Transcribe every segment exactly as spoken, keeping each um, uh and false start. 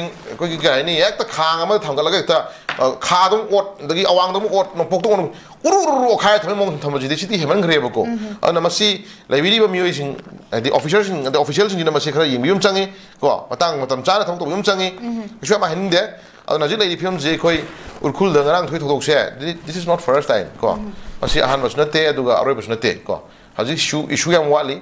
ꯑꯩꯈꯣꯏꯒꯤ ꯀꯩ ꯍꯥꯏꯅꯤ, ꯍꯦꯛꯇ ꯈꯥꯡ ꯑꯃꯗ ꯊꯥꯡꯒꯠꯂꯒ ꯍꯦꯛꯇ, ꯑ, ꯈꯥꯗ ꯑꯃꯨꯛ ꯑꯣꯠ, ꯑꯗꯒꯤ ꯑꯋꯥꯡꯗ ꯑꯃꯨꯛ ꯑꯣꯠ, ꯅꯣꯡꯄꯣꯛꯇ ꯑꯃꯨꯛ ꯑꯣꯠ, ꯎꯔꯨ ꯎꯔꯨ ꯎꯔꯨ ꯑꯣꯠꯈꯥꯏꯔ ꯊꯝꯕꯒꯤ ꯃꯑꯣꯡ ꯊꯝꯕꯁꯤꯗꯤ, ꯁꯤꯗꯤ ꯍꯦꯟꯃꯟꯈ꯭ꯔꯦꯕꯀꯣ꯫ ꯎꯝ꯫ ꯑꯗꯨꯅ ꯃꯁꯤ ꯂꯩꯕꯤꯔꯤꯕ ꯃꯤꯑꯣꯏꯁꯤꯡ, ꯍꯥꯏꯗꯤ officerꯁꯤꯡ, ꯑꯗꯩ officialꯁꯤꯡꯁꯤꯅ ꯃꯁꯤ ꯈꯔ ꯌꯦꯡꯕꯤꯕ ꯑꯃ ꯆꯪꯉꯤ ꯀꯣ, ꯃꯇꯥꯡ ꯃꯇꯝ ꯆꯥꯅ ꯊꯕꯛ ꯇꯧꯕꯤꯕ ꯑꯃ ꯆꯪꯉꯤ꯫ ꯎꯝ꯫ ꯀꯩꯁꯨ ꯌꯥꯝ ꯍꯥꯏꯅꯤꯡꯗꯦ꯫ ꯑꯗꯨꯅ ꯍꯧꯖꯤꯛ ꯂꯩꯔꯤꯕ ꯐꯤꯕꯝꯁꯤ, ꯑꯩꯈꯣꯏ ꯎꯔꯈꯨꯜꯗ ꯉꯔꯥꯡ ꯊꯣꯛꯏ ꯊꯧꯗꯣꯛꯁꯦ, this is not first time ꯀꯣ꯫ ꯎꯝ꯫ ꯃꯁꯤ ꯑꯍꯥꯟꯕꯁꯨ ꯅꯠꯇꯦ, ꯑꯗꯨꯒ ꯑꯔꯣꯏꯕꯁꯨ ꯅꯠꯇꯦ ꯀꯣ꯫ ꯍꯧꯖꯤꯛ issue, issue ꯌꯥꯝ ꯋꯥꯠꯂꯤ꯫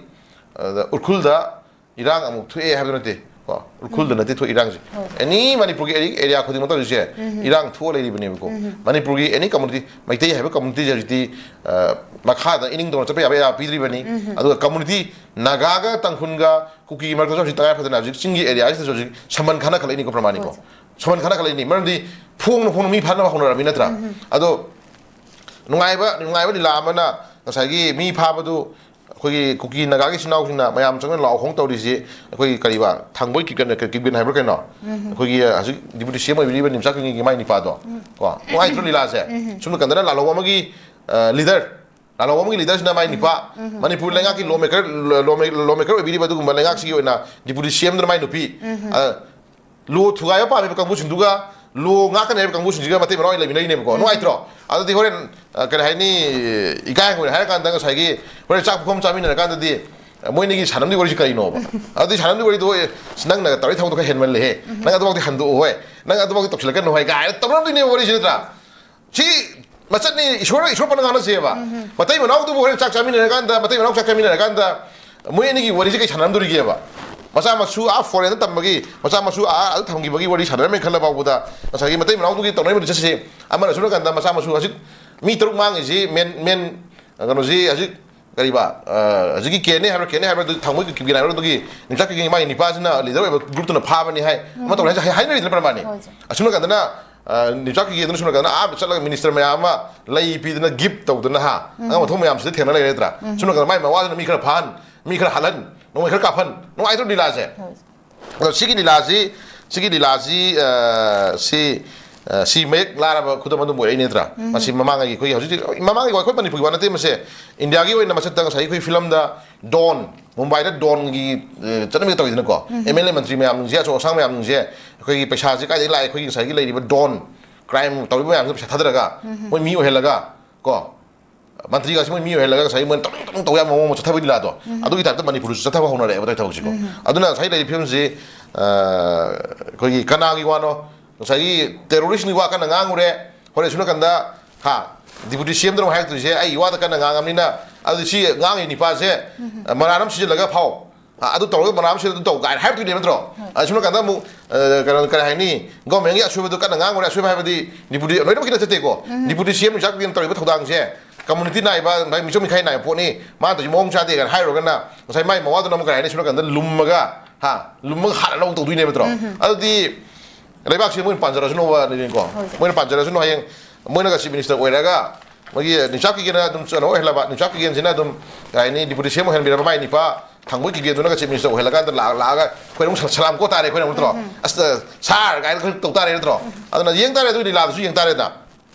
ꯑꯗ ꯎꯔꯈꯨꯜꯗ ꯏꯔꯥꯡ ꯑꯃꯨꯛ ꯊꯣꯛꯑꯦ ꯍꯥꯏꯕꯗꯨ ꯅꯠꯇꯦ ꯀꯣ, ꯎꯔꯈꯨꯜꯗ ꯎꯝ꯫ ꯅꯠꯇꯦ ꯊꯣꯛꯏ ꯏꯔꯥꯡꯁꯦ꯫ ꯍꯣꯏ꯫ Any ꯃꯅꯤꯄꯨꯔꯒꯤ ꯑꯦꯔꯤ-, ꯑꯦꯔꯤꯌꯥ ꯈꯨꯗꯤꯡꯃꯛꯇ ꯍꯧꯖꯤꯛꯁꯦ ꯎꯝ꯫ ꯏꯔꯥꯡ ꯊꯣꯛꯑ ꯂꯩꯔꯤꯕꯅꯦꯕꯀꯣ꯫ ꯎꯝ꯫ ꯃꯅꯤꯄꯨꯔꯒꯤ any community, ꯃꯩꯇꯩ ꯍꯥꯏꯕ communityꯁꯦ ꯍꯧꯖꯤꯛꯇꯤ, ꯑ, ꯃꯈꯥꯗ ꯏꯅꯤꯡ ꯇꯧꯅ ꯆꯠꯄ ꯌꯥꯕ ꯑꯌꯥꯕ ꯄꯤꯗ꯭ꯔꯤꯕꯅꯤ꯫ ꯎꯝ꯫ ꯑꯗꯨꯒ community ꯅꯥꯒꯥꯒ ꯇꯥꯡꯈꯨꯜꯒ ꯀꯨꯀꯤꯒꯤ ꯃꯔꯛꯇꯁꯨ ꯍꯧꯖꯤꯛ ꯇꯉꯥꯏ ꯐꯗꯅ ꯍꯧꯖꯤꯛ ꯆꯤꯡꯒꯤ ꯑꯦꯔꯤꯌꯥꯁꯤꯗꯁꯨ ꯍꯧꯖꯤꯛ ꯁꯝꯕꯟ ꯈꯥꯅ ꯈꯠꯂꯛꯏꯅꯤꯀꯣ, ꯄ꯭ꯔꯃꯥꯅꯤꯀꯣ꯫ ꯍꯣꯏ꯫ ꯁꯝꯕꯟ ꯈꯥꯅ ꯈꯠꯂꯛꯏꯅꯤ, ꯃꯔꯝꯗꯤ ꯐꯣꯡꯅ ꯐꯣꯡꯅ ꯃꯤ ꯐꯥꯅꯕ ꯍꯧꯅꯔꯕꯅꯤ ꯅꯠꯇ꯭ꯔꯥ? ꯎꯝ꯫ ꯑꯗꯣ ꯅꯨꯡꯉꯥꯏꯕ, ꯅꯨꯡꯉꯥꯏꯕ ꯂꯤꯂꯥ ꯑꯃꯅ ꯉꯁꯥꯏꯒꯤ ꯃꯤ ꯐꯥꯕꯗꯨ ꯑꯩꯈꯣꯏꯒꯤ ꯀꯨꯀꯤ ꯅꯥꯒꯥꯒꯤ ꯏꯆꯤꯟ ꯏꯅꯥꯎꯁꯤꯡꯅ ꯃꯌꯥꯝ ꯆꯪꯅ ꯂꯥꯎ ꯈꯣꯡ ꯇꯧꯔꯤꯁꯤ, ꯑꯩꯈꯣꯏꯒꯤ ꯀꯔꯤꯕ, ꯊꯥꯡꯕꯣꯏ ꯀꯤꯞꯀꯦꯟ, ꯀꯤꯞꯀꯦꯟ ꯍꯥꯏꯕ꯭ꯔꯥ ꯀꯩꯅꯣ? ꯎꯝ꯫ ꯑꯩꯈꯣꯏꯒꯤ ꯍꯧꯖꯤꯛ deputy C M ꯑꯣꯏꯕꯤꯔꯤꯕ ꯅꯤꯝꯆꯥ ꯀꯤꯞꯒꯦꯟꯒꯤ ꯃꯥꯏ ꯅꯨꯄꯥꯗꯣ꯫ ꯎꯝ꯫ ꯀꯣ? ꯅꯨꯡꯉꯥꯏꯇ꯭ꯔꯣ ꯂꯤꯂꯥꯁꯦ? ꯎꯝ꯫ ꯁꯨꯝ ꯀꯟꯗꯅ ꯂꯥꯜꯍꯧꯕ ꯑꯃꯒꯤ, ꯑ, leader, ꯂꯥꯜꯍꯧꯕ ꯑꯃꯒꯤ leaderꯁꯤꯅ ꯃꯥꯏ ꯅꯨꯄꯥ, ꯎꯝ꯫ ꯃꯅꯤꯄꯨꯔ ꯂꯩꯉꯥꯛꯀꯤ law maker, law ma-, law maker ꯑꯣꯏꯕꯤꯔꯤꯕ ꯑꯗꯨꯒꯨꯝꯕ ꯂꯩꯉꯥꯛꯁꯤꯒꯤ ꯑꯣꯏꯅ deputy C Mꯗꯨꯅ ꯃꯥꯏ ꯅꯨꯄꯤ, ꯎꯝ꯫ ꯑ, law ꯊꯨꯒꯥꯏꯕ ꯄꯥꯝꯃꯤꯕ ꯀꯥꯡꯕꯨꯁꯤꯡꯗꯨꯒ law ꯉꯥꯛꯀꯅꯤ ꯍꯥꯏꯕ ꯀꯥꯡꯕꯨꯁꯤꯡꯁꯤꯒ ꯃꯇꯩ ꯃꯅꯥꯎ ꯑꯣꯏꯅ ꯂꯩꯃꯤꯟꯅꯔꯤꯅꯦꯕꯀꯣ꯫ ꯎꯝ꯫ ꯅꯨꯡꯉꯥꯏꯇ꯭ꯔꯣ? ꯑꯗꯨꯗꯤ ꯍꯣꯔꯦꯟ, ꯑ, ꯀꯔꯤ ꯍꯥꯏꯅꯤ, ꯏꯀꯥꯏ ꯍꯪꯒꯣꯏꯅ ꯍꯥꯏꯔꯀꯥꯟꯗ ꯉꯁꯥꯏꯒꯤ ꯍꯣꯔꯦꯟ ꯆꯥꯛ ꯄꯨꯈꯝ ꯆꯥꯃꯤꯟꯅꯔꯀꯥꯟꯗꯗꯤ, ꯑ, ꯃꯣꯏ ꯑꯅꯤꯒꯤ ꯁꯥꯟꯅꯝꯗꯤ ꯋꯥꯔꯤꯁꯤ ꯀꯔꯤꯅꯣꯕ? ꯑꯗꯨꯗꯤ ꯁꯥꯟꯅꯝꯗꯤ ꯋꯥꯔꯤꯗꯣ, "ꯑꯦ, ꯅꯪꯅ ꯇꯧꯔꯤ ꯊꯕꯛꯇꯣ ꯈꯔ ꯍꯦꯟꯃꯜꯂꯦꯍꯦ꯫ ꯎꯝ꯫ ꯅꯪ ꯑꯗꯨꯐꯥꯎꯗꯤ ꯍꯟꯗꯣꯛꯑꯣ ꯍꯣꯏ꯫ ꯅꯪ ꯑꯗꯨꯐꯥꯎꯗꯤ ꯇꯧꯁꯤꯜꯂꯛꯀꯅꯨ ꯍꯣꯏ" ꯀꯥꯏꯅ ꯇꯧꯅꯔꯝꯗꯣꯏꯅꯦꯕ ꯋꯥꯔꯤꯁꯤ ꯅꯠꯇ꯭ꯔꯥ? ꯁꯤ ꯃꯆꯠꯅꯤ, ꯏꯁꯣꯔ, ꯏꯁꯣꯔ ꯄꯟꯅ ꯉꯥꯡꯅꯁꯦꯕ꯫ ꯎꯝ꯫ ꯃꯇꯩ ꯃꯅꯥꯎꯗꯨꯕꯨ ꯍꯣꯔꯦꯟ ꯆꯥꯛ ꯆꯥꯃꯤꯟꯅꯔꯀꯥꯟꯗ, ꯃꯇꯩ ꯃꯅꯥꯎ ꯆꯥꯛ ꯆꯥꯃꯤꯟꯅꯔꯀꯥꯟꯗ ꯃꯣꯏ ꯑꯅꯤꯒꯤ ꯋꯥꯔꯤꯁꯦ ꯀꯩ ꯁꯥꯟꯅꯔꯝꯗꯣꯔꯤꯒꯦꯕ? ꯃꯆꯥ ꯃꯁꯨ ꯑꯥ foreignꯗ ꯇꯝꯕꯒꯤ, ꯃꯆꯥ ꯃꯁꯨ ꯑꯥ ꯑꯗꯨ ꯊꯝꯈꯤꯕꯒꯤ ꯋꯥꯔꯤ ꯁꯥꯟꯅꯔꯝꯃꯦ ꯈꯜꯂ ꯐꯥꯎꯕꯗ, ꯉꯁꯥꯏꯒꯤ ꯃꯇꯩ ꯃꯅꯥꯎꯗꯨꯒꯤ ꯇꯧꯅꯔꯤꯕ ꯂꯤꯆꯠꯁꯦ, ꯑꯃꯅ ꯁꯣꯝ ꯅꯥꯀꯟꯗ ꯃꯆꯥ ꯃꯁꯨ ꯍꯧꯖꯤꯛ ꯃꯤ ꯇꯔꯨꯛ ꯃꯥꯡꯉꯤꯁꯤ, ꯃꯦꯟ, ꯃꯦꯟ, ꯀꯩꯅꯣꯁꯤ ꯍꯧꯖꯤꯛ ꯀꯔꯤꯕ, ꯑ, ꯍꯧꯖꯤꯛꯀꯤ ꯀꯦꯅꯦ ꯍꯥꯏꯕ꯭ꯔꯥ, ꯀꯦꯅꯦ ꯍꯥꯏꯕ꯭ꯔꯥ, ꯑꯗꯨ ꯊꯥꯡꯃꯣꯏ ꯀꯤꯞꯀꯦꯟ ꯍꯥꯏꯕ꯭ꯔꯥ, ꯑꯗꯨꯒꯤ ꯅꯤꯝꯆꯥ ꯀꯤꯞꯀꯦꯟꯒꯤ ꯃꯥꯒꯤ ꯅꯤꯄꯥꯁꯤꯅ leader ꯑꯣꯏꯕ groupꯇꯨꯅ ꯐꯥꯕꯅꯤ ꯍꯥꯏ, ꯑꯃ ꯎꯝ꯫ ꯇꯧꯔꯦ ꯍꯥꯏ-, ꯍꯥꯏꯅꯔꯤꯗꯅ ꯄ꯭ꯔꯃꯥꯅꯤ꯫ ꯍꯣꯏ, ꯁꯦ꯫ ꯑꯁꯣꯝ ꯅꯥꯀꯟꯗꯅ, ꯑ, ꯅꯤꯝꯆꯥ ꯀꯤꯞꯀꯦꯟꯗꯨꯅ ꯁꯣꯝ ꯅꯥꯀꯟꯗꯅ ꯑꯥ ꯆꯠꯂꯒ minister ꯃꯌꯥꯝ ꯑꯃ ꯂꯩ ꯄꯤꯗꯅ gift ꯇꯧꯗꯅ ꯍꯥ, ꯎꯝ꯫ ꯑꯉꯥꯡ ꯃꯊꯧ ꯃꯌꯥꯝꯁꯤꯗ ꯊꯦꯡꯅ ꯂꯩꯔꯦ ꯅꯠꯇ꯭ꯔꯥ? ꯎꯝ꯫ ꯁꯣꯝ ꯅꯥꯀꯟꯗ ꯃꯥꯏ ꯃꯋꯥꯗꯨꯅ ꯃꯤ ꯈꯔ ꯐꯥꯍꯟ, ꯃꯤ ꯈꯔ ꯍꯥꯠꯍꯟ, ꯅꯣꯡꯃꯩ ꯈꯔ ꯀꯥꯞꯍꯟ, ꯅꯨꯡꯉꯥꯏꯇ꯭ꯔꯣ ꯂꯤꯂꯥꯁꯦ? ꯍꯣꯏ꯫ ꯑꯗꯣ ꯁꯤꯒꯤ ꯂꯤꯂꯥꯁꯤ, ꯁꯤꯒꯤ ꯂꯤꯂꯥꯁꯤ, ꯑ, ꯁꯤ, ꯑ, ꯁꯤ ꯃꯌꯦꯛ ꯂꯥꯔꯕ ꯈꯨꯗꯝ ꯑꯗꯨꯝ ꯑꯣꯏꯔꯛꯏ ꯅꯠꯇ꯭ꯔꯥ? ꯎꯝ꯫ ꯃꯁꯤ ꯃꯃꯥꯡꯉꯩꯒꯤ ꯑꯩꯈꯣꯏꯒꯤ ꯍꯧꯖꯤꯛ ꯍꯧꯖꯤꯛ ꯃꯃꯥꯡꯒꯤ ꯑꯩꯈꯣꯏ ꯃꯅꯤꯄꯨꯔꯒꯤ ꯋꯥ ꯅꯠꯇꯦ ꯃꯁꯦ, ꯏꯟꯗꯤꯌꯥꯒꯤ ꯑꯣꯏꯅ ꯃꯁꯛꯇ ꯉꯁꯥꯏ ꯑꯩꯈꯣꯏ ꯐꯤꯂꯝꯗ Don, ꯃꯨꯝꯕꯥꯏꯗ ꯗꯣꯟꯒꯤ, ꯑ, ꯆꯠꯅꯕꯤ ꯇꯧꯋꯤꯗꯅꯀꯣ꯫ ꯎꯝ꯫ ꯑꯦꯝ ꯑꯦꯜ ꯑꯦ ꯃꯟꯇ꯭ꯔꯤ ꯃꯌꯥꯝꯁꯦ, ꯑꯆꯧ ꯑꯁꯥꯡ ꯃꯌꯥꯝꯁꯦ, ꯑꯩꯈꯣꯏꯒꯤ ꯄꯩꯁꯥꯁꯦ ꯀꯥꯏꯗꯒꯤ ꯂꯥꯛꯑꯦ? ꯑꯩꯈꯣꯏꯒꯤ ꯉꯁꯥꯏꯒꯤ ꯂꯩꯔꯤꯕ ꯗꯣꯟ, ꯀ꯭ꯔꯥꯏꯝ ꯇꯧꯔꯤꯕ ꯃꯌꯥꯝꯁꯦ ꯄꯩꯁꯥ ꯊꯥꯗꯔꯒ, ꯎꯝ꯫ ꯃꯣꯏ ꯃꯤ ꯑꯣꯏꯍꯜꯂꯒ ꯀꯣ, ꯃꯟꯇ꯭ꯔꯤꯒꯁꯤ ꯃꯣꯏ ꯃꯤ ꯑꯣꯏꯍꯜꯂꯒ ꯉꯁꯥꯏꯒꯤ ꯃꯣꯏꯅ ꯇꯧꯅꯤꯡ ꯇꯧꯅꯤꯡ ꯇꯧꯕ ꯌꯥꯕ ꯃꯑꯣꯡ ꯑꯃ ꯆꯠꯊꯕꯒꯤ ꯂꯤꯂꯥꯗꯣ, ꯎꯝ꯫ ꯑꯗꯨꯒꯤ ꯇꯥꯏꯞꯇ ꯃꯅꯤꯄꯨꯔꯗꯁꯨ ꯆꯠꯊꯕ ꯍꯧꯅꯔꯛꯑꯦꯕ ꯑꯗꯨꯒꯤ ꯊꯕꯛꯁꯤꯀꯣ꯫ ꯎꯝ꯫ ꯑꯗꯨꯅ ꯉꯁꯥꯏ ꯂꯩꯔꯤꯕ ꯐꯤꯕꯝꯁꯤ, ꯑ, ꯑꯩꯈꯣꯏꯒꯤ ꯀꯅꯥꯒꯤ ꯋꯥꯅꯣ? ꯉꯁꯥꯏꯒꯤ ꯇꯦꯔꯣꯔꯤꯁ꯭ꯠꯀꯤ ꯋꯥ ꯀꯟꯅ ꯉꯥꯡꯉꯨꯔꯦ, ꯍꯣꯔꯦꯟ ꯁꯣꯝ ꯅꯥꯀꯟꯗ, ꯍꯥ, ꯗꯤꯄꯨꯇꯤ ꯁꯤ ꯑꯦꯝꯗꯨꯅ ꯑꯃꯨꯛ ꯍꯥꯏꯔꯛꯇꯣꯏꯁꯦ, "ꯑꯩ ꯏꯋꯥꯗ ꯀꯟꯅ ꯉꯥꯡꯉꯕꯅꯤꯅ, ꯑꯗꯨꯗꯤ ꯁꯤ ꯉꯥꯡꯉꯤ ꯅꯤꯄꯥꯁꯦ, ꯎꯝ꯫ ꯃꯔꯥꯟ ꯑꯃ ꯁꯤꯖꯤꯜꯂꯒ ꯐꯥꯎ, ꯍꯥ, ꯑꯗꯨ ꯇꯧꯔꯒ ꯃꯔꯥꯟ ꯑꯃ ꯁꯤꯖꯤꯜꯂꯒ ꯑꯗꯨ ꯇꯧ" ꯀꯥꯏꯅ ꯍꯥꯏꯔꯛꯇꯣꯏꯅꯦꯕ ꯅꯠꯇ꯭ꯔꯣ? ꯍꯣꯏ꯫ ꯑ, ꯁꯣꯝ ꯅꯥꯀꯟꯗ ꯑꯃꯨꯛ, ꯑ, ꯀꯩꯅꯣ, ꯀꯔꯤ ꯍꯥꯏꯅꯤ, ꯒꯣꯔꯃꯦꯟꯒꯤ ꯑꯁꯣꯏꯕꯗꯨ ꯀꯟꯅ ꯉꯥꯡꯉꯨꯔꯦ, ꯑꯁꯣꯏꯕ ꯍꯥꯏꯕꯗꯤ ꯗꯤꯄꯨꯇꯤ ꯂꯣꯏꯅꯃꯛꯀꯤ ꯅꯠꯇꯦꯀꯣ, ꯎꯝ꯫ ꯗꯤꯄꯨꯇꯤ ꯁꯤ ꯑꯦꯝ ꯔꯤꯆꯥꯔꯗ ꯀꯤꯒꯦꯟ ꯇꯧꯔꯤꯕ ꯊꯧꯗꯥꯡꯁꯦ ꯀꯝꯃꯨꯅꯤꯇꯤ ꯅꯥꯏꯕ, ꯃꯤꯆꯝ ꯃꯤꯈꯥꯏ ꯅꯥꯏꯕ ꯄꯣꯠꯅꯤ, ꯃꯥꯅ ꯇꯧꯔꯤꯁꯦ ꯃꯑꯣꯡ ꯆꯥꯗꯦ ꯀꯥꯏꯅ ꯍꯥꯏꯔꯨꯔꯒꯅ, ꯉꯁꯥꯏ ꯃꯥꯏ ꯃꯋꯥꯗꯨꯅ ꯑꯃꯨꯛ ꯀꯔꯤ ꯍꯥꯏꯅꯤ, ꯁꯣꯝ ꯅꯥꯀꯟꯗ ꯂꯨꯝꯃꯒ, ꯍꯥ, ꯂꯨꯝꯃꯒ ꯍꯥꯠꯂ ꯂꯧ ꯇꯧꯗꯣꯏꯅꯦꯕ ꯅꯠꯇ꯭ꯔꯣ? ꯎꯝ꯫ ꯑꯗꯨꯗꯤ ꯂꯩꯕꯥꯛꯁꯤ ꯃꯣꯏꯅ ꯄꯥꯟꯖꯔꯁꯅꯨꯕꯅꯤꯀꯣ꯫ ꯍꯣꯏ꯫ ꯃꯣꯏꯅ ꯄꯥꯟꯖꯔꯁꯅꯨ, ꯍꯌꯦꯡ ꯃꯣꯏꯅꯒ ꯆꯤꯐ ꯃꯤꯅꯤꯁꯇꯔ ꯑꯣꯏꯔꯒ ꯃꯣꯏꯒꯤ ꯔꯤꯆꯥꯔꯗ ꯀꯤꯒꯦꯟꯅ ꯑꯗꯨꯝ ꯀꯩꯅꯣ ꯑꯣꯏꯍꯜꯂꯕ, ꯔꯤꯆꯥꯔꯗ ꯀꯤꯒꯦꯟꯁꯤꯅ ꯑꯗꯨꯝ ꯀꯩ ꯍꯥꯏꯅꯤ, ꯗꯤꯄꯨꯇꯤ ꯁꯤ ꯑꯦꯝ ꯑꯣꯏꯍꯟꯕꯤꯔꯕ, ꯃꯥꯏ ꯅꯤꯄꯥ ꯊꯥꯡꯕꯣꯏ ꯀꯤꯒꯦꯟꯗꯨꯅꯒ ꯆꯤꯐ ꯃꯤꯅꯤꯁꯇꯔ ꯑꯣꯏꯍꯜꯂꯀꯥꯟꯗ ꯂꯥꯛ-, ꯂꯥꯛꯑꯒ ꯑꯩꯈꯣꯏꯅ ꯑꯃꯨꯛ ꯁꯂꯥꯝ ꯀꯣꯠ ꯇꯥꯔꯦ, ꯑꯩꯈꯣꯏꯅ ꯑꯃꯨꯛ ꯅꯠꯇ꯭ꯔꯣ? ꯎꯝ, ꯎꯝ꯫ ꯑꯁ, ꯁꯥꯔ ꯀꯥꯏꯅ ꯑꯩꯈꯣꯏ ꯇꯧ ꯇꯥꯔꯦ ꯅꯠꯇ꯭ꯔꯣ? ꯎꯝ꯫ ꯑꯗꯨꯅ ꯌꯦꯡ ꯇꯥꯔꯦ, ꯑꯗꯨꯒꯤ ꯂꯤꯂꯥꯗꯨꯁꯨ ꯌꯦꯡ ꯇꯥꯔꯦꯗꯅ꯫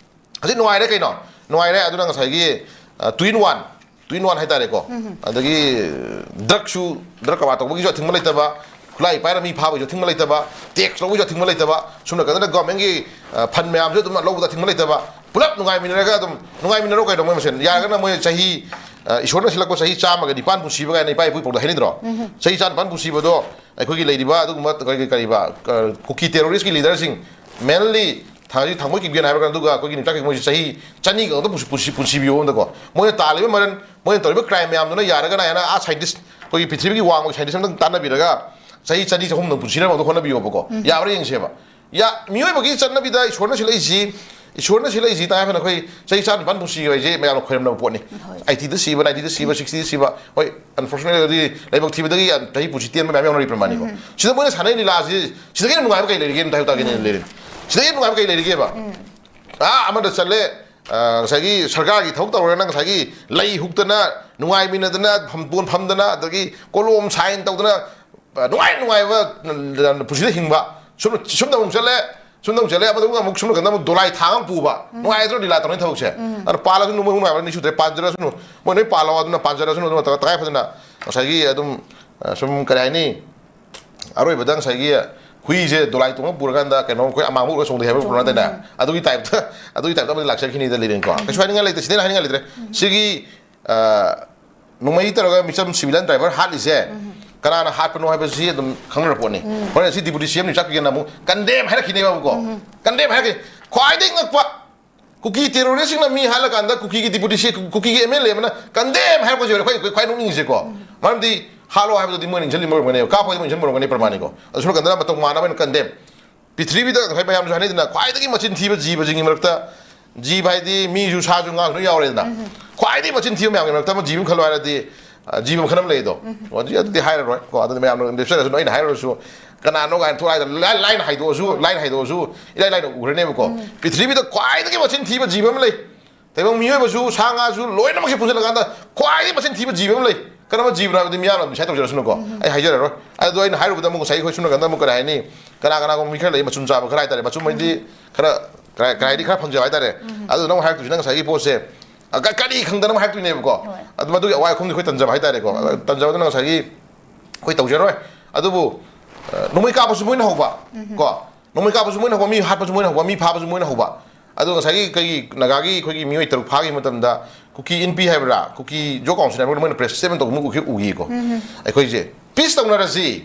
ꯍꯧꯖꯤꯛ ꯅꯨꯡꯉꯥꯏꯔꯦ ꯀꯩꯅꯣ? ꯅꯨꯡꯉꯥꯏꯔꯦ꯫ ꯑꯗꯨꯅ ꯉꯁꯥꯏꯒꯤ, ꯑ, two in one, two in one ꯍꯥꯏꯇꯥꯔꯦꯀꯣ꯫ ꯎꯝ, ꯎꯝ꯫ ꯑꯗꯒꯤ ꯗ꯭ꯔꯒꯁꯨ, ꯗ꯭ꯔꯒ ꯀꯔꯕꯥꯔ ꯇꯧꯕꯒꯤꯁꯨ ꯑꯊꯤꯡꯕ ꯂꯩꯇꯕ, ꯈꯨꯠꯂꯥꯏ ꯄꯥꯏꯔ ꯃꯤ ꯐꯥꯕꯒꯤꯁꯨ ꯑꯊꯤꯡꯕ ꯂꯩꯇꯕ, ꯇꯦꯛꯁ ꯂꯧꯕꯒꯤꯁꯨ ꯑꯊꯤꯡꯕ ꯂꯩꯇꯕ, ꯁꯣꯝ ꯅꯥꯀꯟꯗꯅ ꯒꯣꯔꯃꯦꯟꯒꯤ, ꯑ, ꯐꯟ ꯃꯌꯥꯝꯁꯨ ꯑꯗꯨꯝ ꯂꯧꯕꯗ ꯑꯊꯤꯡꯕ ꯂꯩꯇꯕ, ꯄꯨꯂꯞ ꯅꯨꯡꯉꯥꯏꯃꯤꯟꯅꯔꯒ ꯑꯗꯨꯝ ꯅꯨꯡꯉꯥꯏꯃꯤꯟꯅꯔꯣ ꯀꯩꯅꯣ ꯃꯣꯏ ꯃꯁꯦꯟ꯫ ꯌꯥꯔꯒꯅ ꯃꯣꯏ ꯆꯍꯤ, ꯑ, ꯏꯁꯣꯔꯅ ꯁꯤꯜꯂꯛꯄ ꯆꯍꯤ ꯆꯥꯝꯃꯒ ꯅꯤꯄꯥꯟ ꯄꯨꯟꯁꯤꯕ ꯀꯥꯏꯅ ꯏꯄꯥ ꯏꯄꯨ ꯄꯥꯎꯔꯧꯗ ꯍꯥꯏꯅꯗ꯭ꯔꯣ? ꯎꯝ, ꯎꯝ꯫ ꯆꯍꯤ ꯆꯥꯝ ꯅꯤꯄꯥꯟ ꯄꯨꯟꯁꯤꯕꯗꯣ ꯑꯩꯈꯣꯏꯒꯤ ꯂꯩꯔꯤꯕ ꯑꯗꯨꯒꯨꯝꯕ ꯀꯔꯤ, ꯀꯔꯤꯕ, ꯑ, ꯀꯨꯀꯤ ꯇꯦꯔꯣꯔꯤꯁꯀꯤ ꯂꯤꯗꯔꯁꯤꯡ, mainly ꯊꯥꯡ-, ꯊꯥꯡꯃꯣꯏ ꯀꯤꯒꯦꯟ ꯍꯥꯏꯕ, ꯑꯗꯨꯒ ꯑꯩꯈꯣꯏꯒꯤ ꯅꯤꯡꯆꯥꯛ ꯃꯣꯏꯁꯤ ꯆꯍꯤ ꯆꯅꯤꯒ ꯑꯗꯨꯝ ꯄꯨꯟꯁꯤ-, ꯄꯨꯟꯁꯤ-, ꯄꯨꯟꯁꯤꯕꯤꯌꯣ ꯑꯝꯗꯀꯣ꯫ ꯃꯣꯏꯅ ꯇꯥꯜꯂꯤꯕ ꯃꯔꯟ, ꯃꯣꯏꯅ ꯇꯧꯔꯤꯕ ꯀ꯭ꯔꯥꯏꯝ ꯃꯌꯥꯝꯗꯨꯅ ꯌꯥꯔꯒꯅ ꯍꯥꯏꯅ ꯑꯥ ꯁꯥꯏꯟꯇꯤꯁ, ꯑꯩꯈꯣꯏꯒꯤ ꯄ꯭ꯔꯤꯊꯤꯕꯤꯒꯤ ꯋꯥꯡꯃꯒꯤ ꯁꯥꯏꯟꯇꯤꯁ ꯑꯝꯇꯪ ꯇꯥꯟꯅꯕꯤꯔꯒ ꯆꯍꯤ ꯆꯅꯤ ꯆꯍꯨꯝꯗꯪ ꯄꯨꯟꯁꯤꯅꯕ ꯑꯝꯇ ꯍꯣꯠꯅꯕꯤꯌꯣꯕꯀꯣ꯫ ꯎꯝ꯫ ꯌꯥꯕ꯭ꯔꯥ ꯌꯦꯡꯁꯦꯕ꯫ ꯌꯥ-, ꯃꯤꯑꯣꯏꯕꯒꯤ ꯆꯠꯅꯕꯤꯗ ꯏꯁꯣꯔꯅ ꯁꯤꯜꯂꯛꯏꯁꯤ, ꯏꯁꯣꯔꯅ ꯁꯤꯜꯂꯛꯏꯁꯤ ꯇꯉꯥꯏ ꯐꯗꯅ ꯑꯩꯈꯣꯏ ꯆꯍꯤ ꯆꯥꯝ ꯅꯤꯄꯥꯟ ꯄꯨꯟꯁꯤꯒꯦ ꯍꯥꯏꯁꯦ ꯃꯌꯥꯝꯅ ꯈꯣꯏꯔꯝꯅꯕ ꯄꯣꯠꯅꯤ꯫ ꯍꯣꯏ꯫ ꯑꯩꯠꯇꯤꯗ ꯁꯤꯕ, ꯅꯥꯏꯟꯇꯤꯗ ꯁꯤꯕ, ꯁꯤꯛꯁꯇꯤꯗ ꯁꯤꯕ, ꯍꯣꯏ, unfortunately ꯂꯥꯏꯕꯛ ꯊꯤꯕꯗꯒꯤ ꯆꯍꯤ ꯄꯨꯟꯁꯤ ꯇꯦꯟꯕ ꯃꯌꯥꯝ ꯌꯥꯎꯅꯔꯤ ꯄ꯭ꯔꯃꯥꯟꯅꯤꯀꯣ꯫ ꯎꯝ꯫ ꯁꯤꯗ ꯃꯣꯏꯅ ꯁꯥꯟꯅꯩ ꯂꯤꯂꯥꯁꯤ, ꯁꯤꯗꯒꯤ ꯍꯦꯟꯅ ꯅꯨꯡꯉꯥꯏꯕ ꯀꯩ ꯂꯩꯔꯤꯒꯦ? ꯑꯝꯇ ꯍꯥꯏꯌꯨ ꯇꯥꯒꯦꯅꯦ, ꯎꯝ꯫ ꯂꯩꯔꯦ꯫ ꯁꯤꯗꯒꯤ ꯍꯦꯟꯅ ꯅꯨꯡꯉꯥꯏꯕ ꯀꯩ ꯂꯩꯔꯤꯒꯦꯕ? ꯎꯝ꯫ ꯑꯥ, ꯑꯃꯗ ꯆꯠꯂꯦ, ꯑ, ꯉꯁꯥꯏꯒꯤ ꯁꯔꯀꯥꯔꯒꯤ ꯊꯕꯛ ꯇꯧꯔꯒꯅ ꯉꯁꯥꯏꯒꯤ ꯂꯩ ꯍꯨꯛꯇꯅ, ꯅꯨꯡꯉꯥꯏꯃꯤꯟꯅꯗꯅ, ꯐꯝꯕꯣꯟ ꯐꯝꯗꯅ, ꯑꯗꯒꯤ ꯀꯣꯂꯣꯝ ꯁꯥꯏꯟ ꯇꯧꯗꯅ, ꯑ, ꯅꯨꯡꯉꯥꯏ ꯅꯨꯡꯉꯥꯏꯕ, ꯑ, ꯄꯨꯟꯁꯤꯗ ꯍꯤꯡꯕ꯫ ꯁꯨꯝ, ꯁꯨꯝꯗ ꯑꯃꯨꯛ ꯆꯠꯂꯦ, ꯁꯨꯝꯗ ꯑꯃꯨꯛ ꯆꯠꯂꯦ, ꯑꯃꯗ ꯑꯃꯨꯛ, ꯁꯨꯝ ꯅꯥꯀꯟꯗ ꯑꯃꯨꯛ ꯗꯣꯂꯥꯏ ꯊꯥꯡ ꯑꯃ ꯄꯨꯕ꯫ ꯎꯝ꯫ ꯅꯨꯡꯉꯥꯏꯇ꯭ꯔꯣ ꯂꯤꯂꯥ ꯇꯧꯅꯩ ꯊꯕꯛꯁꯦ? ꯎꯝ꯫ ꯑꯗꯨꯅ ꯄꯥꯜꯂꯁꯨ ꯃꯣꯏ ꯅꯨꯡꯉꯥꯏꯕ ꯅꯤꯡꯁꯨꯗ꯭ꯔꯦ, ꯄꯥꯟꯖꯔꯁꯅꯨ, ꯃꯣꯏ ꯅꯣꯏ ꯄꯥꯜꯂꯣ, ꯑꯗꯨꯅ ꯄꯥꯟꯖꯔꯁꯅꯨ, ꯑꯗꯨꯅ ꯇꯉꯥꯏ ꯐꯗꯅ ꯉꯁꯥꯏꯒꯤ ꯑꯗꯨꯝ ꯑ, ꯁꯨꯝ ꯀꯔꯤ ꯍꯥꯏꯅꯤ, ꯑꯔꯣꯏꯕꯗ ꯉꯁꯥꯏꯒꯤ ꯍꯨꯏꯁꯦ ꯗꯣꯂꯥꯏ ꯇꯣꯡꯉ ꯄꯨꯔꯀꯥꯟꯗ ꯀꯩꯅꯣ ꯑꯩꯈꯣꯏ ꯑꯃꯥꯡꯕ ꯎꯔꯒ ꯆꯣꯡꯊꯩ ꯍꯥꯏꯕ ꯄ꯭ꯔꯣꯅ ꯇꯥꯏꯅꯦ꯫ ꯑꯗꯨꯒꯤ ꯇꯥꯏꯞꯇ ꯑꯗꯨꯒꯤ ꯇꯥꯏꯞꯇ ꯑꯃꯗꯤ ꯂꯥꯛꯆꯈꯤꯅꯤꯗ ꯂꯩꯔꯦꯀꯣ꯫ ꯀꯩꯁꯨ ꯍꯥꯏꯅꯤꯡꯉꯥꯏ ꯂꯩꯇꯦ, ꯁꯤꯗꯩꯅ ꯍꯥꯏꯅꯤꯡꯉꯥꯏ ꯂꯩꯇ꯭ꯔꯦ꯫ ꯁꯤꯒꯤ ꯑ, ꯅꯣꯡꯃꯩ ꯇꯧꯔꯒ ꯃꯤꯆꯝ civilian driver ꯍꯥꯠꯂꯤꯁꯦ ꯀꯅꯥꯅ ꯍꯥꯠꯄꯅꯣ ꯍꯥꯏꯕꯁꯤ ꯑꯗꯨꯝ ꯈꯪꯅꯔ ꯄꯣꯠꯅꯤ꯫ ꯍꯣꯔꯦꯟ ꯁꯤ deputy C M ꯅꯤꯆꯥꯛ ꯀꯤꯒꯦꯟꯅ ꯑꯃꯨꯛ condemn ꯍꯥꯏꯔꯛꯈꯤꯅꯦꯕꯀꯣ꯫ Condemn ꯍꯥꯏꯔꯛꯈꯤ꯫ ꯈ꯭ꯋꯥꯏꯗꯒꯤ ꯉꯛꯄ, ꯀꯨꯀꯤ terroristꯁꯤꯡꯅ ꯃꯤ ꯍꯥꯠꯂꯀꯥꯟꯗ ꯀꯨꯀꯤꯒꯤ deputy C, ꯀꯨꯀꯤꯒꯤ M L A ꯑꯃꯅ condemn ꯍꯥꯏꯔꯛꯄꯁꯦ ꯑꯩꯈꯣꯏ, ꯑꯩꯈꯣꯏ ꯈ꯭ꯋꯥꯏ ꯅꯣꯛꯅꯤꯡꯉꯤꯁꯦꯀꯣ꯫ ꯃꯔꯝꯗꯤ ꯍꯥꯠꯂꯣ ꯍꯥꯏꯕꯗꯨꯗꯤ ꯃꯣꯏꯅ ꯏꯟꯁꯤꯜꯂꯤ ꯃꯔꯝꯒꯅꯦꯕ, ꯀꯥꯞꯄꯣ ꯍꯥꯏꯗꯤ ꯃꯣꯏ ꯏꯟꯁꯤꯟꯕ ꯃꯔꯝꯒꯅꯤ ꯄ꯭ꯔꯃꯥꯅꯤꯀꯣ꯫ ꯑꯗꯨ ꯁꯣꯝ ꯅꯥꯀꯟꯗꯅ ꯃꯇꯧ ꯃꯥꯟꯅꯕ ꯑꯣꯏꯅ condemn꯫ ꯄ꯭ꯔꯤꯊꯤꯕꯤꯗ ꯉꯁꯥꯏ ꯃꯌꯥꯝꯁꯨ ꯍꯥꯏꯅꯩꯗꯅ ꯈ꯭ꯋꯥꯏꯗꯒꯤ ꯃꯆꯤꯟ ꯊꯤꯕ ꯖꯤꯕꯁꯤꯡꯒꯤ ꯃꯔꯛꯇ, ꯖꯤꯕ ꯍꯥꯏꯗꯤ ꯃꯤꯁꯨ ꯁꯥꯁꯨ ꯉꯥꯁꯨ ꯂꯣꯏ ꯌꯥꯎꯔꯦꯗꯅ꯫ ꯈ꯭ꯋꯥꯏꯗꯒꯤ ꯃꯆꯤꯟ ꯊꯤꯕ ꯃꯌꯥꯝꯒꯤ ꯃꯔꯛꯇ ꯑꯃ ꯖꯤꯕ ꯑꯃ ꯈꯜꯂꯣ ꯍꯥꯏꯔꯗꯤ, ꯑ, ꯖꯤꯕ ꯃꯈꯜ ꯑꯃ ꯂꯩꯗꯣ꯫ ꯑꯣ, ꯑꯗꯨꯗꯤ, ꯑꯗꯨꯗꯤ ꯍꯥꯏꯔꯔꯣꯏ ꯀꯣ꯫ ꯑꯗꯨꯗꯤ ꯃꯌꯥꯝꯅ ꯂꯦꯞꯆꯔꯁꯨ ꯑꯩꯅ ꯍꯥꯏꯔꯨꯔꯁꯨ ꯀꯅꯥꯅꯣ ꯀꯥꯏꯅ ꯊꯣꯛꯂꯛꯑ line, line ꯍꯥꯏꯗꯣꯛꯑꯁꯨ, line ꯍꯥꯏꯗꯣꯛꯑꯁꯨ ꯏꯂꯥꯏ ꯂꯥꯏꯅ ꯎꯈ꯭ꯔꯅꯦꯕꯀꯣ꯫ ꯄ꯭ꯔꯤꯊꯤꯕꯤꯗ ꯈ꯭ꯋꯥꯏꯗꯒꯤ ꯃꯆꯤꯟ ꯊꯤꯕ ꯖꯤꯕ ꯑꯃ ꯂꯩ꯫ ꯇꯥꯏꯕꯪ ꯃꯤꯑꯣꯏꯕꯁꯨ, ꯁꯥ ꯉꯥꯁꯨ ꯂꯣꯏꯅꯃꯛꯁꯦ ꯄꯨꯟꯁꯤꯜꯂꯀꯥꯟꯗ ꯈ꯭ꯋꯥꯏꯗꯒꯤ ꯃꯆꯤꯟ ꯊꯤꯕ ꯖꯤꯕ ꯑꯃ ꯂꯩ꯫ ꯀꯔꯝꯕ ꯖꯤꯕꯅꯣ ꯍꯥꯏꯕꯗꯤ ꯃꯤꯌꯥꯝꯅ decide ꯇꯧꯖꯔꯁꯅꯨꯀꯣ꯫ ꯑꯩ ꯍꯥꯏꯖꯔꯔꯣꯏ꯫ ꯑꯗꯣ ꯑꯩꯅ ꯍꯥꯏꯔꯨꯕꯗ ꯑꯃꯨꯛ ꯉꯁꯥꯏꯒꯤ ꯑꯩꯈꯣꯏ ꯁꯣꯝ ꯅꯥꯀꯟꯗ ꯑꯃꯨꯛ ꯀꯔꯤ ꯍꯥꯏꯅꯤ? ꯀꯅꯥ ꯀꯅꯥꯒꯨꯝꯕ ꯃꯤ ꯈꯔ ꯂꯩ, ꯃꯆꯨꯝ ꯆꯥꯕ ꯈꯔ ꯍꯥꯏꯇꯥꯔꯦ꯫ ꯃꯆꯨꯝ ꯍꯥꯏꯗꯤ ꯈꯔ, ꯀꯔꯥꯏ, ꯀꯔꯥꯏꯗꯤ ꯈꯔ ꯐꯪꯖꯕ ꯍꯥꯏꯇꯥꯔꯦ꯫ ꯑꯗꯨꯅ ꯑꯃꯨꯛ ꯍꯥꯏꯔꯛꯇꯣꯏꯁꯤꯅ ꯉꯁꯥꯏꯒꯤ ꯄꯣꯠꯁꯦ, ꯑ, ꯀ-, ꯀꯔꯤ ꯈꯪꯗꯅ ꯑꯃꯨꯛ ꯍꯥꯏꯔꯛꯇꯣꯏꯅꯦꯕꯀꯣ꯫ ꯑꯗꯨ ꯃꯗꯨꯒꯤ ꯑꯋꯥꯏ ꯑꯈꯨꯝꯗꯤ ꯑꯩꯈꯣꯏ ꯇꯟꯖꯕ ꯍꯥꯏꯇꯥꯔꯦꯀꯣ꯫ ꯑ, ꯇꯟꯖꯕꯗꯨꯅ ꯉꯁꯥꯏꯒꯤ ꯑꯩꯈꯣꯏ ꯇꯧꯖꯔꯣꯏ꯫ ꯑꯗꯨꯕꯨ, ꯑ, ꯅꯣꯡꯃꯩ ꯀꯥꯞꯄꯁꯨ ꯃꯣꯏꯅ ꯍꯧꯕ, ꯀꯣ? ꯅꯣꯡꯃꯩ ꯀꯥꯞꯄꯁꯨ ꯃꯣꯏꯅ ꯍꯧꯕ, ꯃꯤ ꯍꯥꯠꯄꯁꯨ ꯃꯣꯏꯅ ꯍꯧꯕ, ꯃꯤ ꯐꯥꯕꯁꯨ ꯃꯣꯏꯅ ꯍꯧꯕ꯫ ꯑꯗꯣ ꯉꯁꯥꯏꯒꯤ ꯑꯩꯈꯣꯏꯒꯤ ꯅꯥꯒꯥꯒꯤ ꯑꯩꯈꯣꯏꯒꯤ ꯃꯤꯑꯣꯏ ꯇꯔꯨꯛ ꯐꯥꯈꯤꯕ ꯃꯇꯝꯗ ꯀꯨꯀꯤ ꯏꯟꯄꯤ ꯍꯥꯏꯕ꯭ꯔꯥ, ꯀꯨꯀꯤ ꯖꯣ ꯀꯥꯎꯟꯁꯤꯜ ꯍꯥꯏꯕ꯭ꯔꯥ, ꯃꯣꯏꯅ press statement ꯇꯧꯕ ꯑꯃ ꯎꯈꯤ-, ꯎꯈꯤꯀꯣ꯫ ꯑꯩꯈꯣꯏꯁꯦ peace ꯇꯧꯅꯔꯁꯤ,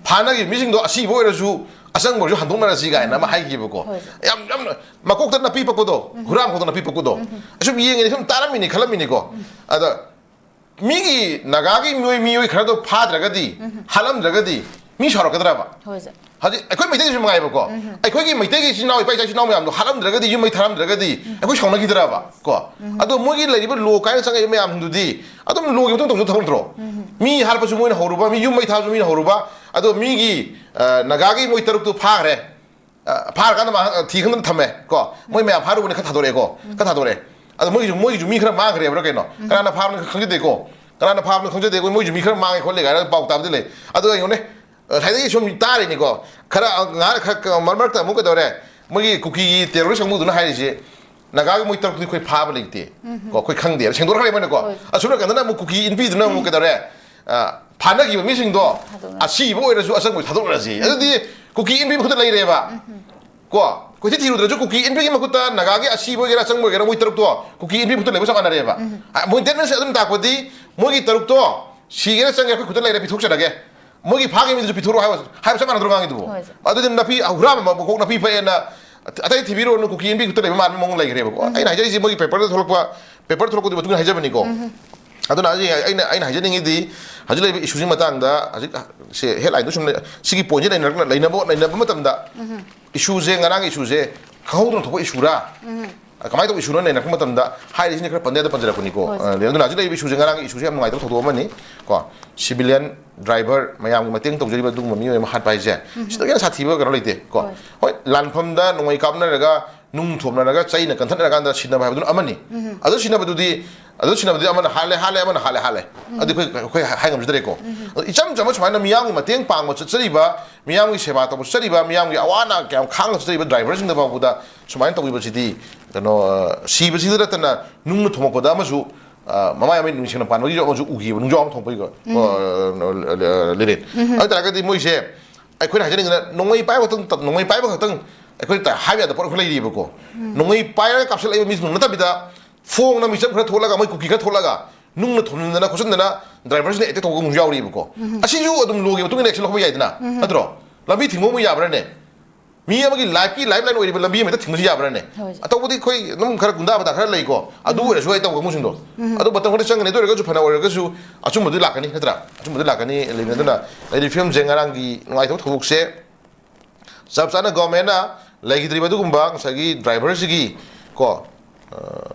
ꯐꯥꯅꯈꯤꯕ ꯃꯤꯁꯤꯡꯗꯣ ꯑꯁꯤꯕ ꯑꯣꯏꯔꯁꯨ ꯑꯆꯪꯕ ꯑꯣꯏꯔꯁꯨ ꯍꯟꯗꯣꯛꯅꯔꯁꯤ ꯀꯥꯏꯅ ꯑꯃ ꯍꯥꯏꯈꯤꯕꯀꯣ꯫ ꯌꯥꯝ, ꯌꯥꯝꯅ ꯃꯀꯣꯛꯇ ꯅꯥꯄꯤ ꯄꯛꯄꯗꯣ, ꯍꯨꯔꯥꯟ ꯃꯀꯣꯛꯇ ꯅꯥꯄꯤ ꯄꯛꯄꯗꯣ꯫ ꯑꯁꯨꯝ ꯌꯦꯡꯉꯤꯅꯦ, ꯁꯨꯝ ꯇꯥꯔꯝꯃꯤꯅꯦ ꯈꯜꯂꯝꯃꯤꯅꯦꯀꯣ꯫ ꯑꯗ ꯃꯤꯒꯤ ꯅꯥꯒꯥꯒꯤ ꯃꯤꯑꯣꯏ, ꯃꯤꯑꯣꯏ ꯈꯔꯗꯣ ꯐꯥꯗ꯭ꯔꯒꯗꯤ, ꯍꯥꯠꯂꯝꯗ꯭ꯔꯒꯗꯤ ꯃꯤ ꯁꯥꯎꯔꯛꯀꯗ꯭ꯔꯕ? ꯍꯣꯏ ꯁꯦ꯫ ꯍꯧꯖꯤꯛ ꯑꯩꯈꯣꯏ ꯃꯩꯇꯩꯒꯤꯁꯨ ꯃꯉꯥꯏꯕꯀꯣ꯫ ꯑꯩꯈꯣꯏꯒꯤ ꯃꯩꯇꯩꯒꯤ ꯏꯆꯤꯟ ꯏꯅꯥꯎ, ꯏꯄꯥ ꯏꯆꯥ ꯏꯆꯤꯟ ꯏꯅꯥꯎ ꯃꯌꯥꯝꯗꯣ ꯍꯥꯠꯂꯝꯗ꯭ꯔꯒꯗꯤ, ꯌꯨꯝ ꯃꯩ ꯊꯥꯔꯝꯗ꯭ꯔꯒꯗꯤ ꯑꯩꯈꯣꯏ ꯁꯥꯎꯅꯈꯤꯗ꯭ꯔꯕ ꯀꯣ? ꯑꯗꯣ ꯃꯣꯏꯒꯤ ꯂꯩꯔꯤꯕ law ꯀꯥꯏꯅ ꯆꯪꯉꯛꯏꯕ ꯃꯌꯥꯝꯗꯨꯗꯤ ꯑꯗꯨꯝ lawꯒꯤ ꯃꯇꯨꯡ ꯇꯧꯅ ꯊꯕꯛ ꯅꯠꯇ꯭ꯔꯣ? ꯃꯤ ꯍꯥꯠꯄꯁꯨ ꯃꯣꯏꯅ ꯍꯧꯔꯨꯕ, ꯃꯤ ꯌꯨꯝ ꯃꯩ ꯊꯥꯕꯁꯨ ꯃꯤꯅ ꯍꯧꯔꯨꯕ, ꯑꯗꯣ ꯃꯤꯒꯤ, ꯑ, ꯅꯥꯒꯥꯒꯤ ꯃꯣꯏ ꯇꯔꯨꯛꯇꯨ ꯐꯥꯈ꯭ꯔꯦ꯫ ꯑ, ꯐꯥꯔꯀꯥꯟꯗ ꯃꯥ, ꯑ, ꯊꯤ ꯈꯪꯗꯅ ꯊꯝꯃꯦ ꯀꯣ꯫ ꯃꯣꯏ ꯃꯌꯥꯝ ꯐꯥꯔꯨꯕꯅꯤ, ꯈꯔ ꯊꯥꯗꯣꯔꯛꯑꯦꯀꯣ꯫ ꯈꯔ ꯊꯥꯗꯣꯔꯛꯑꯦ꯫ ꯑꯗꯣ ꯃꯣꯏꯒꯤꯁꯨ, ꯃꯣꯏꯒꯤꯁꯨ ꯃꯤ ꯈꯔ ꯃꯥꯡꯈ꯭ꯔꯦꯕ꯭ꯔꯥ ꯀꯩꯅꯣ? ꯀꯅꯥꯅ ꯐꯥꯕꯅꯣ ꯈꯪꯖꯗꯦꯀꯣ꯫ ꯀꯅꯥꯅ ꯐꯥꯕꯅꯣ ꯈꯪꯖꯗꯦ꯫ ꯑꯩꯈꯣꯏ ꯃꯣꯏꯁꯨ ꯃꯤ ꯈꯔ ꯃꯥꯡꯉꯦ ꯈꯣꯠꯂꯦ ꯀꯥꯏꯅ ꯄꯥꯎ ꯇꯥꯕꯗꯤ ꯂꯩ꯫ ꯑꯗꯣ ꯌꯦꯡꯉꯨꯅꯦ, ꯉꯁꯥꯏꯗꯒꯤ ꯁꯨꯝ ꯇꯥꯔꯤꯅꯤꯀꯣ꯫ ꯈꯔ, ꯑ, ꯉꯥꯏꯍꯥꯛ ꯈꯔ, ꯈꯔ ꯃꯔꯛ ꯃꯔꯛꯇ ꯑꯃꯨꯛ ꯀꯩꯗꯧꯔꯦ? ꯃꯣꯏꯒꯤ ꯀꯨꯀꯤꯒꯤ terrorist ꯀꯥꯡꯕꯨꯗꯨꯅ ꯍꯥꯏꯔꯤꯁꯦ, "ꯅꯥꯒꯥꯒꯤ ꯃꯣꯏ ꯇꯔꯨꯛꯇꯨꯗꯤ ꯑꯩꯈꯣꯏ ꯐꯥꯕ ꯂꯩꯇꯦ꯫ ꯀꯣ, ꯑꯩꯈꯣꯏ ꯈꯪꯗꯦ"꯫ ꯁꯦꯡꯗꯣꯛꯈ꯭ꯔꯦ ꯃꯣꯏꯅꯀꯣ꯫ ꯑꯁꯨꯝ ꯅꯥꯀꯟꯗꯅ ꯑꯃꯨꯛ ꯀꯨꯀꯤ ꯏꯟꯄꯤꯗꯨꯅ ꯑꯃꯨꯛ ꯀꯩꯗꯧꯔꯦ? ꯑ, ꯐꯥꯅꯈꯤꯕ ꯃꯤꯁꯤꯡꯗꯣ ꯊꯥꯗꯣꯛꯅꯔꯁꯤ꯫ ꯑꯁꯤꯕ ꯑꯣꯏꯔꯁꯨ ꯑꯁꯪꯕ ꯊꯥꯗꯣꯛꯅꯔꯁꯤ꯫ ꯑꯗꯨꯗꯤ ꯀꯨꯀꯤ ꯏꯟꯕꯒꯤ ꯃꯈꯨꯠꯇ ꯂꯩꯔꯦꯕ꯫ ꯀꯣ, ꯀꯣꯏꯊꯤ ꯊꯤꯔꯨꯗ꯭ꯔꯁꯨ ꯀꯨꯀꯤ ꯏꯟꯕꯒꯤ ꯃꯈꯨꯠꯇ ꯅꯥꯒꯥꯒꯤ ꯑꯁꯤꯕ ꯑꯣꯏꯒꯦꯔꯥ ꯑꯆꯪꯕ ꯑꯣꯏꯒꯦꯔꯥ ꯃꯣꯏ ꯇꯔꯨꯛꯇꯣ ꯀꯨꯀꯤ ꯏꯟꯕꯒꯤ ꯃꯈꯨꯠꯇ ꯂꯩꯕ ꯆꯞ ꯃꯥꯟꯅꯔꯦꯕ꯫ ꯃꯣꯏ ꯇꯦꯟꯗꯦꯟꯁꯤ ꯑꯗꯨꯝ ꯇꯥꯛꯄꯗꯤ ꯃꯣꯏꯒꯤ ꯇꯔꯨꯛꯇꯣ ꯁꯤꯒꯦꯔꯥ ꯆꯪꯒꯦꯔꯥ ꯑꯩꯈꯣꯏ ꯈꯨꯠꯇ ꯂꯩꯔꯦ, ꯄꯤꯊꯣꯛꯆꯔꯒꯦ꯫ ꯃꯣꯏꯒꯤ ꯐꯥꯈꯤꯕ ꯃꯤꯗꯨꯁꯨ ꯄꯤꯊꯣꯔꯛꯑꯣ ꯍꯥꯏꯕ, ꯍꯥꯏꯕ ꯆꯞ ꯃꯥꯟꯅꯗ꯭ꯔꯣ ꯉꯥꯡꯉꯤꯗꯨꯕꯨ? ꯍꯣꯏ, ꯁꯦ꯫ ꯑꯗꯨꯗꯤ ꯅꯥꯄꯤ ꯍꯨꯔꯥꯟꯕ ꯃꯀꯣꯛ ꯅꯥꯄꯤ ꯐꯛꯑꯦꯅ ꯑꯇꯩ ꯊꯤꯕꯤꯔꯨꯔꯅꯨ, ꯀꯨꯀꯤ ꯏꯟꯕꯤ ꯈꯨꯠꯇ ꯂꯩꯕ ꯃꯥꯟꯕ ꯃꯑꯣꯡ ꯂꯩꯈ꯭ꯔꯦꯕꯀꯣ꯫ ꯑꯩꯅ ꯍꯥꯏꯖꯔꯤꯁꯦ ꯃꯣꯏꯒꯤ ꯄꯦꯄꯔꯗ ꯊꯣꯛꯂꯛꯄ, ꯄꯦꯄꯔ ꯊꯣꯛꯂꯛꯄꯗꯨꯒꯤ ꯃꯇꯨꯡ ꯏꯟꯅ ꯍꯥꯏꯖꯕꯅꯤꯀꯣ꯫ ꯑꯗꯨꯅ ꯍꯧꯖꯤꯛ ꯑꯩꯅ, ꯑꯩꯅ ꯍꯥꯏꯖꯅꯤꯡꯉꯤꯗꯤ ꯍꯧꯖꯤꯛ ꯂꯩꯔꯤꯕ ꯏꯁꯨꯁꯤꯒꯤ ꯃꯇꯥꯡꯗ ꯍꯧꯖꯤꯛ ꯁꯦ ꯍꯦꯗꯂꯥꯏꯟꯗꯣ ꯁꯨꯝ ꯂꯩ-, ꯁꯤꯒꯤ ꯄꯣꯏꯟꯁꯦ ꯂꯩꯅꯔꯛꯅ-, ꯂꯩꯅꯕ, ꯂꯩꯅꯕ ꯃꯇꯝꯗ ꯏꯁꯨꯁꯦ, ꯉꯔꯥꯡꯒꯤ ꯏꯁꯨꯁꯦ ꯈꯪꯍꯧꯗꯅ ꯊꯣꯛꯄ ꯏꯁꯨꯔꯥ? ꯀꯃꯥꯏꯅ ꯇꯧꯕ ꯏꯁꯨꯅꯣ ꯂꯩꯅꯔꯛꯄ ꯃꯇꯝꯗ ꯍꯥꯏꯔꯤꯁꯤꯅ ꯈꯔ ꯄꯟꯗ ꯌꯥꯗ ꯄꯟꯖꯔꯛꯄꯅꯤꯀꯣ꯫ ꯍꯣꯏ, ꯁꯦ꯫ ꯑ, ꯑꯗꯨꯅ ꯍꯧꯖꯤꯛ ꯂꯩꯔꯤꯕ ꯏꯁꯨꯁꯦ, ꯉꯔꯥꯡꯒꯤ ꯏꯁꯨꯁꯦ ꯌꯥꯝ ꯅꯨꯡꯉꯥꯏꯇꯕ ꯊꯧꯗꯣꯛ ꯑꯃꯅꯤ ꯀꯣ꯫ ꯁꯤꯚꯤꯂꯤꯌꯟ ꯗ꯭ꯔꯥꯏꯚꯔ ꯃꯌꯥꯝꯒꯤ ꯃꯇꯦꯡ ꯇꯧꯖꯔꯤꯕ ꯑꯗꯨꯒꯨꯝꯕ ꯃꯤꯑꯣꯏ ꯑꯃ ꯍꯥꯠꯄ ꯍꯥꯏꯁꯦ ꯁꯤꯗꯒꯤ ꯍꯦꯟꯅ ꯁꯥꯊꯤꯕ ꯀꯩꯅꯣ ꯂꯩꯇꯦ ꯀꯣ꯫ ꯍꯣꯏ꯫ ꯍꯣꯏ, ꯂꯥꯟꯐꯝꯗ ꯅꯣꯡꯃꯩ ꯀꯥꯞꯅꯔꯒ ꯅꯨꯡ ꯊꯣꯝꯅꯔꯒ ꯆꯩꯅ ꯀꯟꯊꯠꯅꯔꯀꯥꯟꯗ ꯁꯤꯟꯅꯕ ꯍꯥꯏꯕꯗꯨꯅ ꯑꯃꯅꯤ꯫ ꯑꯗꯨ ꯁꯤꯟꯅꯕꯗꯨꯗꯤ, ꯑꯗꯨ ꯁꯤꯟꯅꯕꯗꯤ ꯑꯃꯅ ꯍꯥꯠꯂꯦ, ꯍꯥꯠꯂꯦ, ꯑꯃꯅ ꯍꯥꯠꯂꯦ, ꯍꯥꯠꯂꯦ꯫ ꯑꯗꯨ ꯑꯩꯈꯣꯏ, ꯑꯩꯈꯣꯏ ꯍꯥꯏ ꯉꯝꯖꯗ꯭ꯔꯦꯀꯣ꯫ ꯑꯗꯣ ꯏꯆꯝ ꯆꯝꯕ ꯁꯨꯃꯥꯏꯅ ꯃꯤꯌꯥꯝꯒꯤ ꯃꯇꯦꯡ ꯄꯥꯡꯕ ꯆꯠꯆꯔꯤꯕ, ꯃꯤꯌꯥꯝꯒꯤ ꯁꯦꯕꯥ ꯇꯧꯕ ꯆꯠꯆꯔꯤꯕ, ꯃꯤꯌꯥꯝꯒꯤ ꯑꯋꯥ ꯑꯅꯥ ꯀꯌꯥꯝ ꯈꯥꯡꯅ ꯆꯠꯆꯔꯤꯕ ꯗ꯭ꯔꯥꯏꯚꯔꯁꯤꯡꯗ ꯐꯥꯎꯕꯗ ꯁꯨꯃꯥꯏꯅ ꯇꯧꯕꯤꯕꯁꯤꯗꯤ ꯀꯩꯅꯣ, ꯑ, ꯁꯤꯕꯁꯤꯗ ꯅꯠꯇꯅ ꯅꯨꯡꯅ ꯊꯣꯝꯃꯛꯄꯗ ꯑꯃꯁꯨ, ꯑ, ꯃꯃꯥꯏ ꯃꯃꯤꯠ ꯅꯨꯡꯁꯦꯡꯅ ꯄꯥꯟꯕꯒꯤꯁꯨ ꯑꯃꯁꯨ ꯎꯈꯤꯕ, ꯅꯨꯡꯖꯥꯎ ꯑꯃ ꯊꯣꯛꯄꯒꯤꯀꯣ꯫ ꯑ, ꯂꯤꯔꯦ꯫ ꯑꯗꯨ ꯑꯣꯏ ꯇꯥꯔꯒꯗꯤ ꯃꯣꯏꯁꯦ ꯑꯩꯈꯣꯏꯅ ꯍꯥꯏꯖꯅꯤꯡꯉꯤꯗꯅ ꯅꯣꯡꯃꯩ ꯄꯥꯏꯕ ꯈꯛꯇꯪ, ꯅꯣꯡꯃꯩ ꯄꯥꯏꯕ ꯈꯛꯇꯪ ꯑꯩꯈꯣꯏꯅ ꯇ-, ꯍꯥꯏꯕ ꯌꯥꯗꯕ ꯄꯣꯠ ꯑꯩꯈꯣꯏ ꯂꯩꯔꯤꯕꯀꯣ꯫ ꯅꯣꯡꯃꯩ ꯄꯥꯏꯔꯒ ꯀꯥꯞꯁꯤꯜꯂꯛꯏꯕ ꯃꯤꯁꯤꯡ ꯅꯠꯇꯕꯤꯗ ꯐꯣꯡꯅ ꯃꯤꯆꯝ ꯈꯔ ꯊꯣꯛꯂꯒ, ꯃꯣꯏ ꯀꯨꯀꯤ ꯈꯔ ꯊꯣꯛꯂꯒ ꯅꯨꯡꯅ ꯊꯣꯝꯖꯤꯟꯗꯅ ꯈꯣꯠꯆꯤꯟꯗꯅ ꯗ꯭ꯔꯥꯏꯚꯔꯁꯤꯡꯅ ꯑꯦꯇꯦꯛ ꯇꯧꯕ ꯑꯃꯁꯨ ꯌꯥꯎꯔꯤꯕꯀꯣ꯫ ꯑꯁꯤꯁꯨ ꯑꯗꯨꯝ ꯂꯣꯒꯤ ꯃꯇꯨꯡ ꯏꯟꯅ ꯑꯦꯛꯁꯟ ꯂꯧꯈꯠꯄ ꯌꯥꯏꯗꯅ, ꯅꯠꯇ꯭ꯔꯣ? ꯂꯝꯕꯤ ꯊꯤꯡꯕ ꯑꯃꯨꯛ ꯌꯥꯕ꯭ꯔꯥꯅꯦ? ꯃꯤ ꯑꯃꯒꯤ ꯂꯥꯏꯐꯀꯤ ꯂꯥꯏꯐ ꯂꯥꯏꯟ ꯑꯣꯏꯔꯤꯕ ꯂꯝꯕꯤ ꯑꯃ ꯍꯦꯛꯇ ꯊꯤꯡꯕꯁꯨ ꯌꯥꯕ꯭ꯔꯥꯅꯦ? ꯍꯣꯏ, ꯁꯦ꯫ ꯑꯇꯧꯕꯗꯤ ꯑꯩꯈꯣꯏ ꯑꯗꯨꯝ ꯈꯔ ꯒꯨꯟꯗꯥ ꯐꯗꯥ ꯈꯔ ꯂꯩꯀꯣ, ꯑꯗꯨ ꯑꯣꯏꯔꯁꯨ ꯑꯩ ꯇꯧꯕ ꯀꯥꯡꯕꯨꯁꯤꯡꯗꯣ꯫ ꯑꯗꯨ ꯃꯇꯝ ꯈꯔ ꯆꯪꯒꯅꯤ, ꯑꯗꯨ ꯑꯣꯏꯔꯒꯁꯨ ꯐꯅ ꯑꯣꯏꯔꯒꯁꯨ ꯑꯆꯨꯝꯕꯗꯨ ꯂꯥꯛꯀꯅꯤ, ꯅꯠꯇ꯭ꯔꯥ? ꯑꯆꯨꯝꯕꯗꯨ ꯂꯥꯛꯀꯅꯤ꯫ ꯂꯩꯕꯅꯤ꯫ ꯑꯗꯨꯅ ꯂꯩꯔꯤꯕ ꯐꯤꯕꯝꯁꯦ, ꯉꯔꯥꯡꯒꯤ ꯅꯨꯡꯉꯥꯏꯇꯕ ꯊꯧꯗꯣꯛꯁꯦ ꯆꯞ ꯆꯥꯅ ꯒꯣꯔꯃꯦꯟꯅ ꯂꯩꯈꯤꯗ꯭ꯔꯤꯕ ꯑꯗꯨꯒꯨꯝꯕ ꯉꯁꯥꯏꯒꯤ ꯗ꯭ꯔꯥꯏꯚꯔꯁꯤꯒꯤ ꯀꯣ, ꯑ,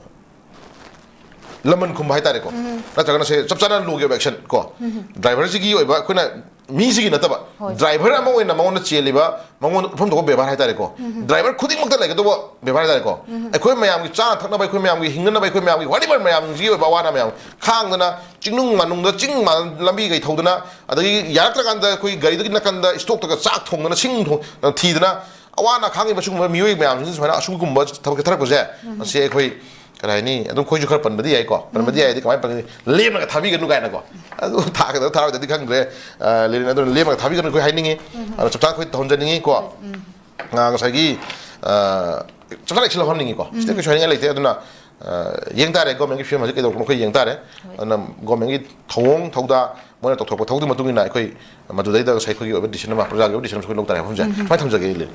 ꯂꯃꯟ ꯈꯨꯝꯕ ꯍꯥꯏꯇꯥꯔꯦꯀꯣ, ꯅꯠꯇ꯭ꯔꯒꯅ ꯁꯦ ꯆꯞ ꯆꯥꯅ ꯂꯣꯒꯤ ꯑꯣꯏꯕ ꯑꯦꯛꯁꯟ ꯀꯣ, ꯗ꯭ꯔꯥꯏꯚꯔꯁꯤꯒꯤ ꯑꯣꯏꯕ, ꯑꯩꯈꯣꯏꯅ ꯃꯤꯁꯤꯒꯤ ꯅꯠꯇꯕ, ꯍꯣꯏ꯫ ꯗ꯭ꯔꯥꯏꯚꯔ ꯑꯃ ꯑꯣꯏꯅ ꯃꯉꯣꯟꯗ ꯆꯦꯜꯂꯤꯕ, ꯃꯉꯣꯟꯗ ꯎꯠꯐꯝ ꯊꯣꯛꯄ ꯕꯦꯕꯥꯔ ꯍꯥꯏꯇꯥꯔꯦꯀꯣ, ꯗ꯭ꯔꯥꯏꯚꯔ ꯈꯨꯗꯤꯡꯃꯛꯇ ꯂꯩꯒꯗꯧꯕ ꯕꯦꯕꯥꯔ ꯍꯥꯏꯇꯥꯔꯦꯀꯣ꯫ ꯑꯩꯈꯣꯏ ꯃꯌꯥꯝꯒꯤ ꯆꯥꯅ ꯊꯛꯅꯕ, ꯑꯩꯈꯣꯏ ꯃꯌꯥꯝꯒꯤ ꯍꯤꯡꯅꯅꯕ, ꯑꯩꯈꯣꯏ ꯃꯌꯥꯝꯒꯤ whatever ꯃꯌꯥꯝꯁꯤꯒꯤ ꯑꯣꯏꯕ ꯑꯋꯥ ꯑꯅꯥ ꯃꯌꯥꯝ ꯈꯥꯡꯗꯅ, ꯆꯤꯡꯅꯨꯡ ꯃꯥꯅꯨꯡꯗ, ꯆꯤꯡ ꯃꯥ-, ꯂꯝꯕꯤ ꯀꯩ ꯊꯧꯗꯅ, ꯑꯗꯒꯤ ꯌꯥꯔꯛꯇ꯭ꯔꯀꯥꯟꯗ ꯑꯩꯈꯣꯏ ꯒꯥꯔꯤꯗꯨꯒꯤ ꯅꯥꯀꯟꯗ ꯏꯁꯇꯣꯛꯇꯒ ꯆꯥꯛ ꯊꯣꯡꯗꯅ, ꯁꯤꯡ ꯊꯣꯡ-, ꯊꯤꯗꯅ, ꯑꯋꯥ ꯑꯅꯥ ꯈꯥꯡꯉꯤꯕ ꯁꯤꯒꯨꯝꯕ ꯃꯤꯑꯣꯏ ꯃꯌꯥꯝꯁꯤꯡꯁꯤ ꯁꯨꯃꯥꯏꯅ ꯑꯁꯤꯒꯨꯝꯕ ꯊꯕꯛꯁꯦ ꯊꯔꯛꯄꯁꯦ, ꯃꯁꯤ ꯑꯩꯈꯣꯏ ꯀꯔꯤ ꯍꯥꯏꯅꯤ, ꯑꯗꯨꯝ ꯑꯩꯈꯣꯏꯁꯨ ꯈꯔ ꯄꯟꯕꯗꯤ ꯌꯥꯏꯀꯣ, ꯄꯟꯕꯗꯤ ꯌꯥꯏ ꯍꯥꯏꯗꯤ ꯀꯃꯥꯏꯅ ꯄꯟꯒꯅꯤ, ꯂꯦꯝꯅꯒ ꯊꯥꯕꯤꯒꯅꯨ ꯀꯥꯏꯅꯀꯣ꯫ ꯑꯗꯨ ꯊꯥꯒꯗ꯭ꯔꯥ ꯊꯥꯔꯣꯏꯗ꯭ꯔꯗꯤ ꯈꯪꯗ꯭ꯔꯦ꯫ ꯑ, ꯂꯦꯅꯤꯟ, ꯑꯗꯨꯅ ꯂꯦꯝꯅꯒ ꯊꯥꯕꯤꯒꯅꯨ ꯑꯩꯈꯣꯏ ꯍꯥꯏꯅꯤꯡꯉꯤ꯫ ꯑꯗꯣ ꯆꯞ ꯆꯥꯅ ꯑꯩꯈꯣꯏ ꯇꯧꯍꯟꯖꯅꯤꯡꯉꯤꯀꯣ꯫ ꯑ, ꯉꯁꯥꯏꯒꯤ, ꯑ, ꯆꯞ ꯆꯥꯅ action ꯂꯧꯍꯟꯅꯤꯡꯉꯤꯀꯣ꯫ ꯁꯤꯗ ꯀꯩꯁꯨ ꯍꯥꯏꯅꯤꯡꯉꯥꯏ ꯂꯩꯇꯦ꯫ ꯑꯗꯨꯅ, ꯑ, ꯌꯦꯡ ꯇꯥꯔꯦ ꯒꯣꯔꯃꯦꯟꯒꯤ ꯐꯤꯕꯝ ꯍꯧꯖꯤꯛ ꯀꯩꯗꯧꯕꯅꯣ ꯑꯩꯈꯣꯏ ꯌꯦꯡ ꯇꯥꯔꯦ꯫ ꯑꯗꯨꯅ ꯒꯣꯔꯃꯦꯟꯒꯤ ꯊꯧꯑꯣꯡ ꯊꯧꯗꯥ, ꯃꯣꯏꯅ ꯇꯧꯊꯣꯔꯛꯄ ꯊꯕꯛꯇꯨꯒꯤ ꯃꯇꯨꯡ ꯏꯟꯅ ꯑꯩꯈꯣꯏ ꯃꯗꯨꯗꯩꯗ ꯉꯁꯥꯏ ꯑꯩꯈꯣꯏꯒꯤ ꯑꯣꯏꯕ decision ꯑꯃ, ꯄ꯭ꯔꯖꯥꯒꯤ ꯑꯣꯏꯕ decision ꯑꯃꯁꯨ ꯑꯩꯈꯣꯏ ꯂꯧ ꯇꯥꯔꯦ ꯃꯐꯝꯁꯦ꯫ ꯁꯨꯃꯥꯏꯅ ꯊꯝꯖꯒꯦ, ꯂꯦꯅꯤꯟ꯫